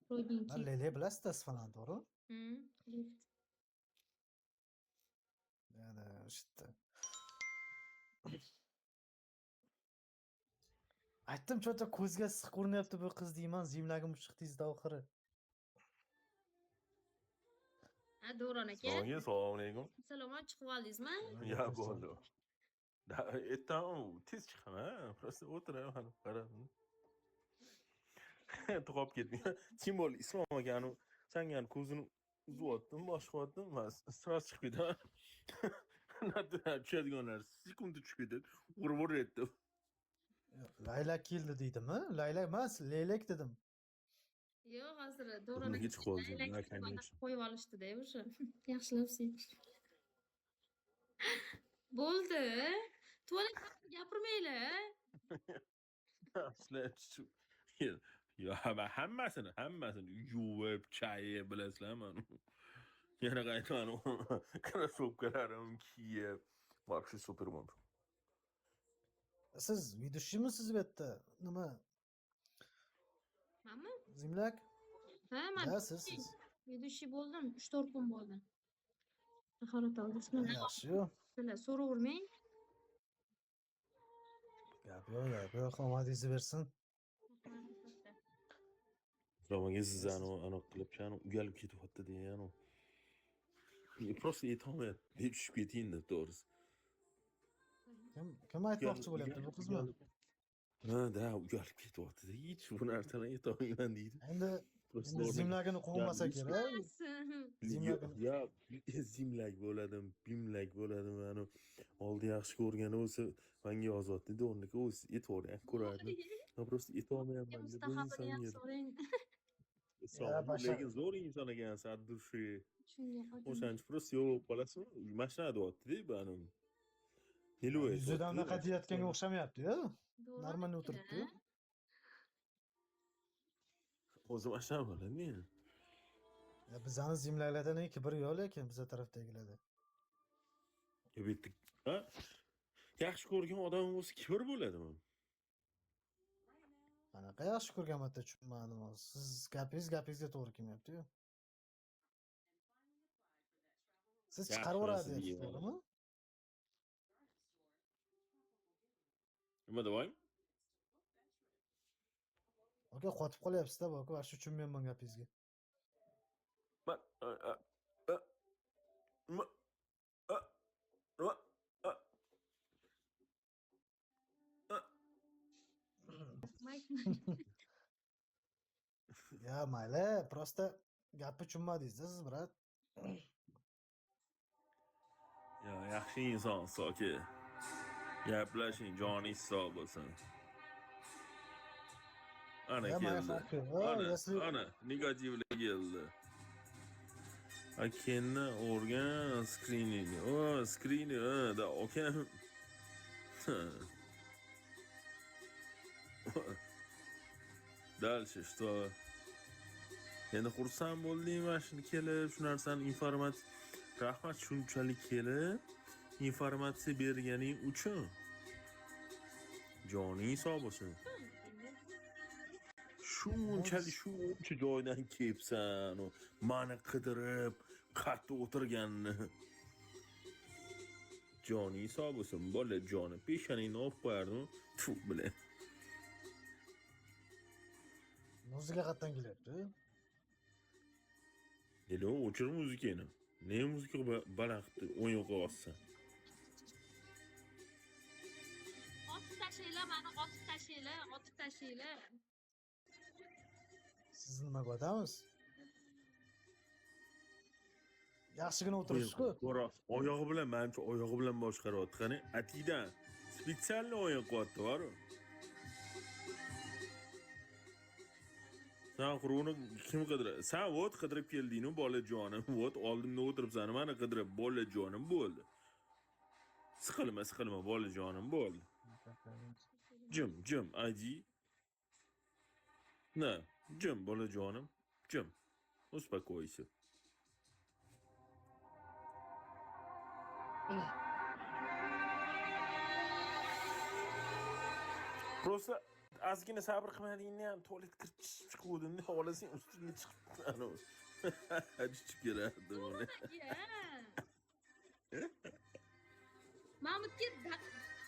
Родненький. Leylak bilasizda Isfalan, to'g'rimi? Lift. Да, o'sha. Aytdim, cho'ta ko'zga issiq ko'rinyapti bu qiz deyman, zemlagim chiqdingizda oxiri. Ha, Davron aka. Assalomu assalomu alaykum. Salomat chiqib oldingizmi? Ya bo'ldi. Da, ertaman tez chiqaman, просто o'tiraman, qarab. Tug'ib ketdim. Kim bo'ldi? Islom akani sangani ko'zini uzyaptim, boshqaryaptim, man сразу chiqib ketaman. Tushadigan narsa sekundda tushib ketadi. Urib uryapti. Laylak keldi deydimi? Laylak emas, leylak dedim. Yo'q, hozir Davron Nega aka chiqib oldi? laylak Na, конечно. qo'yib olishdi-da o'sha. Yaxshilab sen. Bo'ldi. Tualet haqida gapirmanglar. Sizlar yo, man hammasini, hammasini yuvib, chayib bilasizlarmi? Yana qaytaman krossovkalarim kiyib. Вообще супер bo'ldi. Siz ведущийmisiz bu yerda? Nima? Manmi? Zemlak? Ha, man Да, siz, siz. ведущий bo'ldim. 3-4 kun bo'ldi. Tahorat oldingizmi? Yaxshi-yu. Sizlar so'ravermang. Gap yo'q, gap yo'q. Omadingizni bersin. Islom aka siz anavi qilib, uyalib ketyapti degan. Просто yetolmayapti deb tushib keting deb to'g'risi. Kim aytmoqchi bo'lyapti bu qizmi? Ha, да, uyalib ketyapti. Hech bu narsani yetolmayman deydi. Endi Просто endi o'rniga- zemlagini quvmasa Ya, kerak. Zemlagini Ya zemlak bo'ladim, bimlak bo'ladim. Ani oldi yaxshi ko'rgani bo'lsa menga yozyapti. O'rniga o'zi e'tiborni ko'rardi. Men просто yetolmayapman deb bu Mustahabini insonga. ham so'rang. Islom, Ya, basha- lekin zo'r inson ekansiz, от души. Shunga O'shaning uchun просто yo'q bo'lib qolasizmi? Mana shunaqa deyapti-da, bu Nilo Yuzidan unaqa deyotganga o'xshamayapti-yu. Нормально o'tiribdi-yu. O'zi mana shunaqa bo'ladi endi. Ya bizani zemlaklardan kibr yo'q lekin biza tarafdagilarda. Ya bu yerda ha? Yaxshi ko'rgan odam bo'lsa kibr bo'ladimi? Qanaqa yaxshi ko'rgan bitta tushunmadim hozir. Siz gapingiz gapingizga to'g'ri kelmayapti-yu. Siz Yaxshi chiqarib yuboradi narsa deyapsiz, deyman. to'g'rimi? Nima devoy? Aka qotib qolyapsiz-da, aka, вообще tushunmayapman gapingizga. Man a, a, a, ma, a, nima, a, a. Ya mayli, просто gapni tushunmadingiz-da siz, брат. Ya yaxshi insonsiz aka. Gaplashing, joningiz sog' bo'lsin. Ana Ya mayli, keldi. farqi yo'q. Ana, Если ana negativlar keldi. Akenni o'rgan skrining. O, skrining, ha, да, akam. Дальше что? Endi xursand bo'ldim mana shuni kelib, shu narsani informatsiya. Rahmat shunchalik kelib informatsiya berganing uchun. Joning sog' bo'lsin. Shunchalik shuncha joydan kelibsan, u mani qidirib, qayerda o'tirganini. Joning sog' bo'lsin, bola joni. Peshonangni olib qo'yardim. Tfu, бля. Muzika qayerdan kelyapti? Nelo, o'chir muzikani. Ne muzika baland qilib o'yin qilyapsan? Otib tashlanglar, mani otib tashlanglar, otib tashlanglar. Sizni nimaga otamiz? Yaxshigina o'tirishku. Ko'ra, oyog'i bilan, manimcha oyog'i bilan boshqaryapti. Qani, atidan специально o'yin qilyapti, boru. Sen quruvni kim qidiradi? Sen вот qidirib kelding-ku, bolajonim. Вот oldimda o'tiribsan, mani qidirib, bolajonim bo'ldi. Siqilma, siqilma, bolajonim bo'ldi. Jim, jim, aji. Na, jim, bolajonim, jim. Успокойся. Просто Ozgina sabr qilmadingda ham tualet kirib chiquvdimda, xohlasang ustingga chiqib anavi chichib kelardi buni. Mahmudga.